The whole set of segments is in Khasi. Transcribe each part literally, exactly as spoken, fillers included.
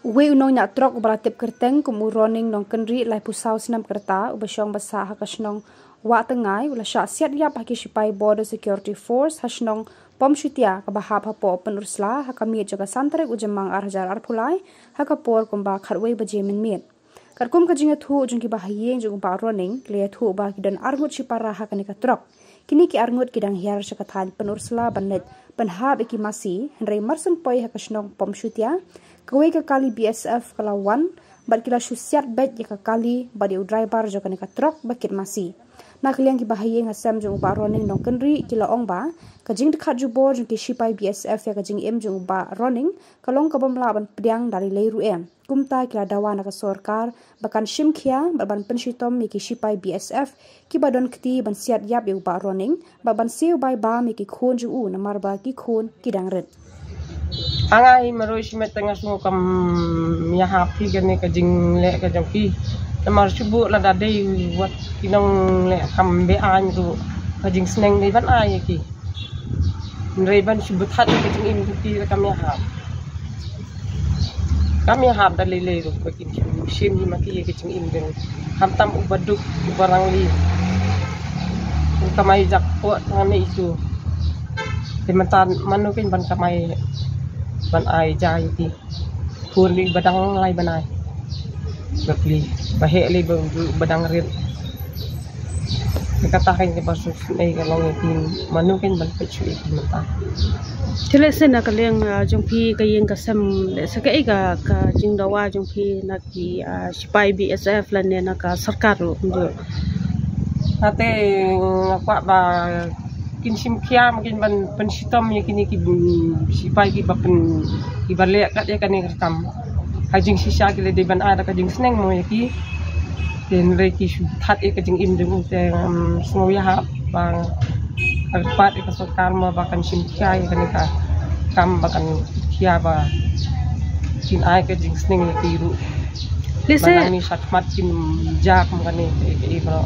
Uwei u nongñiah trok uba la tip kyrteng kum u Roning Nongkynrih, laiphew saw snem ka rta, uba shong ba sah ha ka shnong Wahtangai, u la shah siat ïap ha ki shipai Border Security Force ha shnong Pomshutia, kaba hap hapoh Pynursla, ha ka miet jong ka san tarik u Jymmang ar hajar arphew lai, ha ka por kumba khatwei baje mynmiet. Katkum ka jingïathuh jong ki bahaïing jong u Bah Roning, ki la ïathuh ba ki don arngut shipara ha kane ka trok. Kine ki arngut ki dang hiar sha ka thaiñ Pynursla ban leit pynhap ïa ki masi, hynrei mar syn poi ha ka shnong Pomshutia, kawei ka kali B S F ka la wan, bad ki la shu siat beit ïa ka kali bad ïa u driver jong kane ka trok ba kit masi. Na ka liang ki bahaïing hasem jong u Bah Roning Nongkynrih ki la ong ba ka jingdkhat jubor jong ki shipai B S F ïa ka jingim jong u Bah Roning ka long ka bym lah ban pdiang da lei lei ruh em. Kumta ki la dawa na ka sorkar ba kan shim khia bad ban pynshitom ïa ki shipai B S F kiba don kti ban siat ïap ïa u Bah Roning bad ban siew bai bam ïa ki khun jong u, namar ba ki khun ki dang rit. Nga hi marwei shimet te nga sngew kam ïahap hi kane ka jingleh ka jong ki. Namar shu buh lada dei wat ki nongleh kam be-aiñ ruh, ka jingsneng dei ban ai ïa ki. Hynrei ban shu bthah ïa ka jingim jong ki ruh kam ïahap. Kam ïahap da lei lei ruh ba kin shu shim hi ma ki ïa ka jingim jong. Khamtam uba duk uba rangli, u kamai jakpoh tang ne itu. Te mynta mano kein ban kamai ban ai ja ïa ki. Khun lei ba dang lai ban ai. Ba pli ba heh lei ba, ba dang rit. Kata kein kaba sngewsynei ka long ïa ki, mano kein ban peit shuh ïa ki mynta. Te lehse na ka liang, ah, jong phi ka ïing ka sem, lehse kaei ka, ka jingdawa jong phi na ki, ah, shipai B S F lane na ka sorkar ruh, kumjuh? Te nga kwah ba kin shim khia ma kin ban pynshitom ïa kine ki, mm, shipai kiba pyn, kiba leh kat ïa kane ka kam. Ha jingshisha ki la dei ban ai da ka jingsneng mo ïa ki. Te hynrei ki shu bthah ïa ka jingim jong u te, mm, sngew ïahap ba ka kyrpad ïa ka sorkar mo ba kan shim khia ïa kane ka kam ba kan khia ba kin ai ka jingsneng ïa ki ruh. Lehse ba nang ni shakhmat kin ja kum kane ka, ka, ka bro.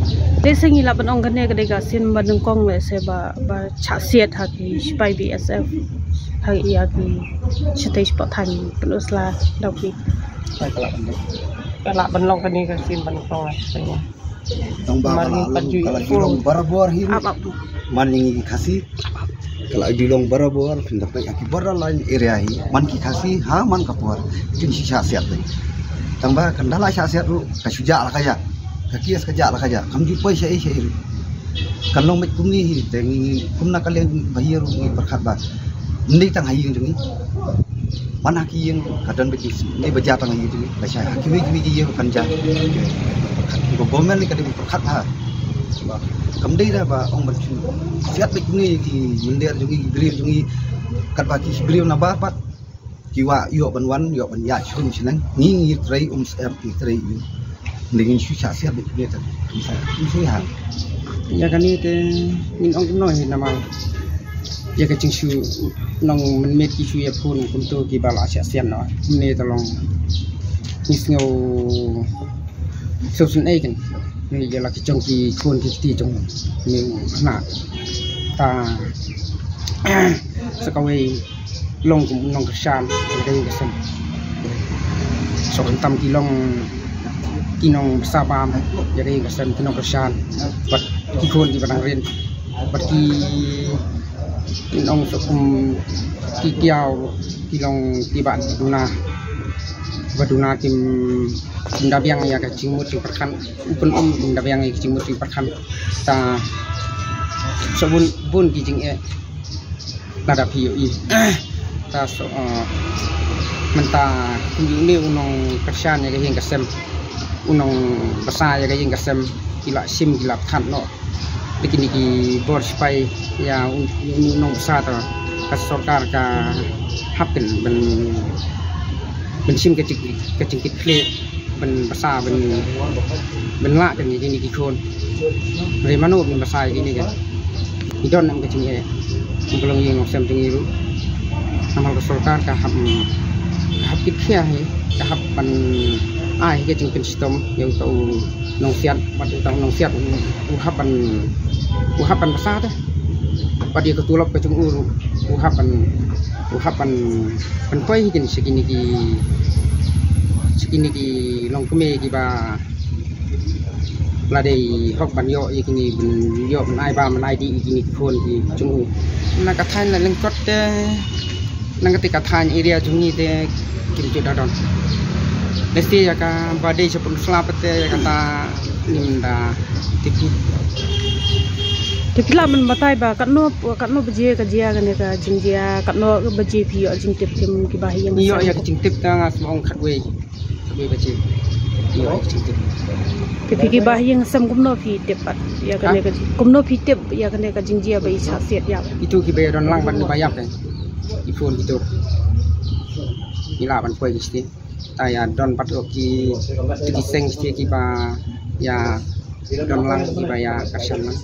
Lehse ngi lah ban ong kane ka dei ka sien ba nyngkong lehse ba, ba shah siat ha ki shipai B S F ha ïa ki shatei shapoh thaiñ Pynursla da u phi. Ka lah ban long kane ka sien ba nyngkong lehse. Tang ba ka la long, ka la ju long barabor hi ruh. Ap, ap. Man ïa ngi ki Khasi ka la ju long barabor, phin da peit ha ki borderline area hi. Man ki Khasi ha man ka por kin shu shah siat lei. Tang ba kan da la shah siat ruh ka shu jah la ka jah. Ka kies ka jah la ka jah. Kam ju poi shaei shaei ruh. Kan long beit kumne hi te ngi kum na ka liang bahaïing ruh ngi pyrkhat ba ym dei tang ha ïing jong ngi. Ban ha ki ïing ka don beit, ym dei ba jia tang ha ïing jong ngi, lashai ha kiwei kiwei ki ïing kan jia. Pyrkhat ba government ni ka dei ba pyrkhat ha. Kam dei da ba ong ban shu siat beit kumne ki mynder jong ngi, ki briew jong ngi, katba ki briew na bar pat ki wah ïoh ban wan, ïoh ban ïaid sha rum sha neng. Ngi ngi trei um syep, ngi trei ïoh. Ngi shu shah siat beit kumne te. Ym shu, ym shu ïa. Ïa kane te ngin ong kumno hi namar ïa ka jingshu nongmynmiet ki shu ïa phone kumto kiba la shah siat noh. Kumne te long ngi sngew sngewsynei kein. Ngi ïa la ki jong ki khun ki kti jong ngi u khynnah. Ta sa kawei long kum u nongkyrshan ïa ka ïing ka sem. Sa khamtam ki long ki nongbsa bam ïa ka ïing ka sem, ki nongkyrshan bad ki khun kiba dang rit bad ki nong sa kum ki kiaw ki long kiba duna, kiba duna kim, kim da biang ïa ka jingmut jingpyrkhat. U pyn-um kim da biang ïa ka jingmut jingpyrkhat. Ta sa bun bun ki jingeh lada phi ïohi. Ta so, eh, mynta kum une u nongkyrshan ïa ka ïing ka sem, u nongbsa ïa ka ïing ka sem, ki la shim ki la pyrkhat noh da kine ki bor shipai ïa u, u nongbsa ta. Ka sorkar ka hap kein ban, ban shim ka jing, ka jingkitkhlieh ban bsa ban, ban lah kein ïa kine ki khun. Hynrei mano ban bsa ïa kine kein. Ngi don em ka jingeh. Ngi ka long ïing long sem jong ngi ruh. Namar ka sorkar ka hap, ka hap kit khia hi, ka hap ban ai hi ka jingpynshitom ïa uta u nongsiat, bad uta u nongsiat u, u hap ban, u hap ban bsa te. Bad ïa ka tulop ka jong u ruh u hap ban, u hap ban, ban poi hi kein sha kine ki Sha kine ki longkmie kiba la dei hok ban ïoh ïa kine, ban ïoh ban ai bam ban ai dih ïa kine ki phone ki jong u. Na ka thaiñ la lyngkot te, na kata ka thaiñ area jong ngi te kim ju da don. Lehse ïa kaba dei sha Pynursla pat te ïa kata ngim da tip. Te phi lah ban batai ba katno, katno baje ka jia kane ka jingjia, katno baje phi ïoh jingtip kim kiba ha ïing? Ïoh ïa ka jingtip ta nga sngewbha ong khatwei. Khatwei baje. Ïoh ïa ka jingtip. Te phi kiba ha ïing sem kumno phi tip pat ïa kane ka jing-, kumno phi tip ïa kane ka jingjia ba i shah siat ïap? Itu kiba ïa don lang bad kiba ïap eh. I phone kitu. I lah ban poi ki sting. Ta ïa don pat ki, ki seng sting kiba ïa don lang kiba ïa kyrshan lang.